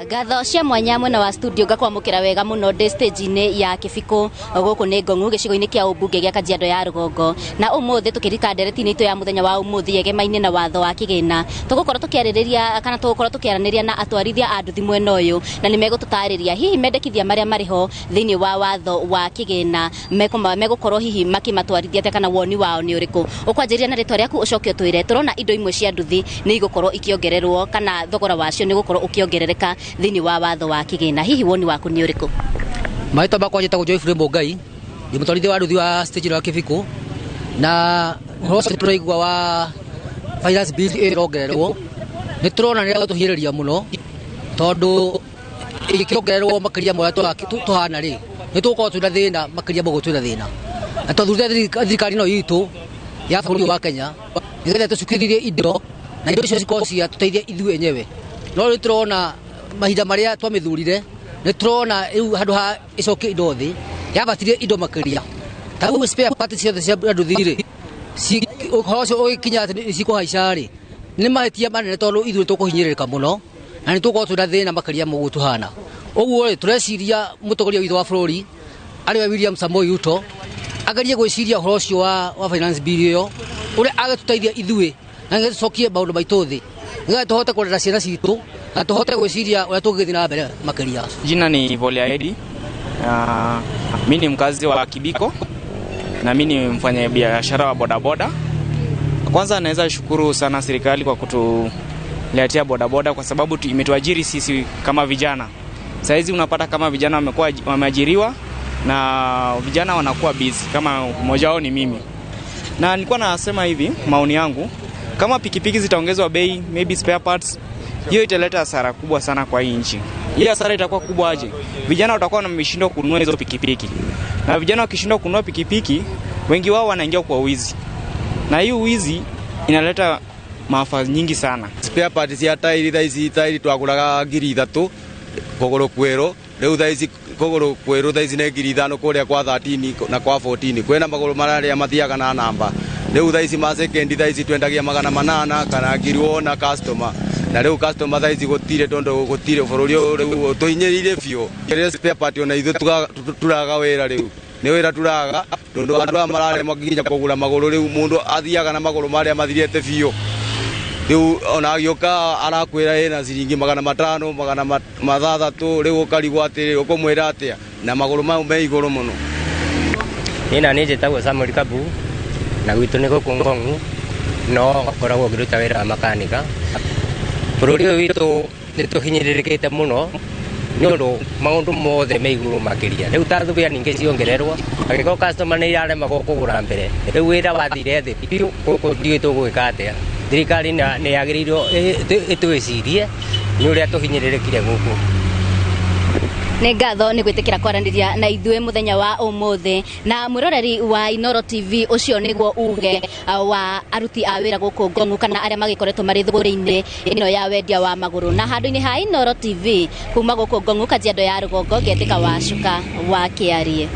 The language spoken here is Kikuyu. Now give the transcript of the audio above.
Ngatho cia mwanya mwena wa studio, ngakwamũkĩra wega mũno ndĩ stage-inĩ ya Kĩbikũ. Gũkũ nĩ Ngong'u, gĩcigo-inĩ kĩa ũmbunge gĩa Kajiado ya Rũgongo, na ũmũthĩ tũkĩrika ndereti-inĩ itũ ya mũthenya wa ũmũthĩ yegemaine na watho wa kĩgĩna. Tũgũkorwo tũkĩarĩrĩria kana tũgũkorwo tũkĩaranĩria na atwarithia a nduthi mwena ũyũ, na nĩ megũtũtarĩria hihi mendekithia marĩa marĩ ho thĩinĩ wa watho wa kĩgĩna megũkorwo hihi makĩmatwarithia atĩa, kana woni wao nĩ ũrĩkũ. Ũkwanjĩrĩria na rĩtwa rĩaku, ũcoke ũtwĩre tũrona indo imwe cia nduthi nĩ igũkorwo ikĩongererwo kana thogora wacio nĩ ũgũkorwo ũkĩongerereka thĩinĩ wa watho wa kĩgĩna. Hihi woni waku nĩ ũrĩkũ? Marĩtwa makwa njĩtagwo Joy Mũngai, ndĩ mũtwarithia wa nduthi wa stage wa Kĩbikũ, na ũhoro ũcio tũraigua wa finance bill ĩrongererwo nĩ tũrona nĩ tũhinyĩrĩria mũno, tondũ ĩkĩongererwo makĩria ma ũrĩa tũhana rĩ, nĩ tũgũkorwo twĩna thĩna makĩria ma ũguo twĩna thĩna. Na twathurire thirikari ĩno itũ ya bũrũri wa Kenya nĩgetha tũcukithie indo, na indo icio cikorwo cia tũteithia ithuĩ enyewe, no rĩu tũrona mahinda marĩa twamĩthurire, nĩ tũrona rĩu handũ ha ĩcokie indo thĩ, yambatirie indo makĩria. Ta rĩu spare parts ciothe cia nduthi rĩ, ũhoro ũcio ũgĩkinya atĩ nĩ cikũhaica rĩ, nĩ mahĩtia manene, tondũ ithuĩ tũkũhinyĩrĩrĩka mũno na nĩ tũgũkorwo twĩna thĩna makĩria ma ũguo tũhana. Ũguo rĩ, tũreciria mũtongoria witũ wa bũrũri, arĩwe William Samoei Ruto, agerie gwĩciria ũhoro ũcio wa finance bill ĩyo, ũrĩa agĩtũteithia ithuĩ na nĩgetha tũcokie maũndũ maitũ thĩ, nĩgetha tũhote kũrera ciana citũ na tũhote gwĩciria ũrĩa tũngĩthiĩ na mbere makĩria. Jina ni Volia Edi. Mi ni mkazi wa Kibiko na mi ni mfanya biashara wa bodaboda. Kwanza naweza shukuru sana serikali kwa kutuletea bodaboda, kwa sababu imetuajiri sisi kama vijana. Saizi unapata kama vijana wamekuwa wameajiriwa na vijana wanakuwa busy, kama mmoja wao ni mimi. Na nilikuwa nasema hivi, maoni yangu, kama pikipiki zitaongezwa bei, maybe spare parts, hiyo italeta hasara kubwa sana kwa hii nchi. Hiyo hasara itakuwa kubwa aje? Vijana watakuwa wameshindwa kununua hizo pikipiki, na vijana wakishindwa kununua pikipiki, wengi wao wanaingia kwa wizi, na hii wizi inaleta maafa nyingi sana. Spare parts cia tairi, thaa ici tairi twagũraga 3000 kũgũrũ kwerũ, rĩu thaa ici kũgũrũ kwerũ thaa ici nĩ 5000 kũrĩa kwa 13 na kwa 14. Kwĩna magũrũ marĩa mathiaga na namba, rĩu thaa ici ma second thaa ici twendagia 800 kana 1000 wona customer, na rĩu customer thaa ici gũtirĩ, tondũ gũtirĩ bũrũri ũyũ rĩu tũhinyĩrĩire biũ. Rĩrĩa spare part, ona ithuĩ turaga wĩra, rĩu nĩ wĩra turaga, tondũ andũ aya mararemwo nginya kũgũra magũrũ. Rĩu mũndũ athiaga na magũrũ marĩa mathirĩte biũ. Rĩu ona agĩũka arakwĩra ĩna ciringi 500, 600. Rĩu ũkarigwo atĩrĩrĩ, ũkũmwĩra atĩa na magũrũ mau me igũrũ mũno? Niĩ na niĩ njĩtagwo Samuel Kabu, na gwitũ nĩ gũkũ Ngong'u, no ngoragwo ngĩruta wĩra wa makanika. Bũrũri ũyũ witũ nĩ tũhinyĩrĩrĩkĩte mũno, nĩ ũndũ maũndũ mothe me igũrũ makĩria. Rĩu ta thubia ningĩ ciongererwo, angĩkorwo customer nĩ iraremagwo kũgũra mbere, rĩu wĩra wathire thĩ biũ. Gũkũ ndiũĩ tũgwĩka atĩa. Thirikari nĩ yagĩrĩirwo ĩtwĩcirie nĩ ũrĩa tũhinyĩrĩrĩkire gũkũ. Nĩ ngatho nĩ gwĩtĩkĩra kwaranĩria na ithuĩ mũthenya wa ũmũthĩ. Na mwĩroreri wa Inoro TV, ũcio nĩguo uge wa aruti a wĩra gũkũ Ngong'u, kana arĩa magĩkoretwo marĩ thũgũrĩ-inĩ ĩno ya wendia wa magũrũ. Na handũ-inĩ ha Inoro TV, kuma gũkũ Ngong'u, Kajiado ya Rũgongo, ngetĩka wa cuka wa kĩarie.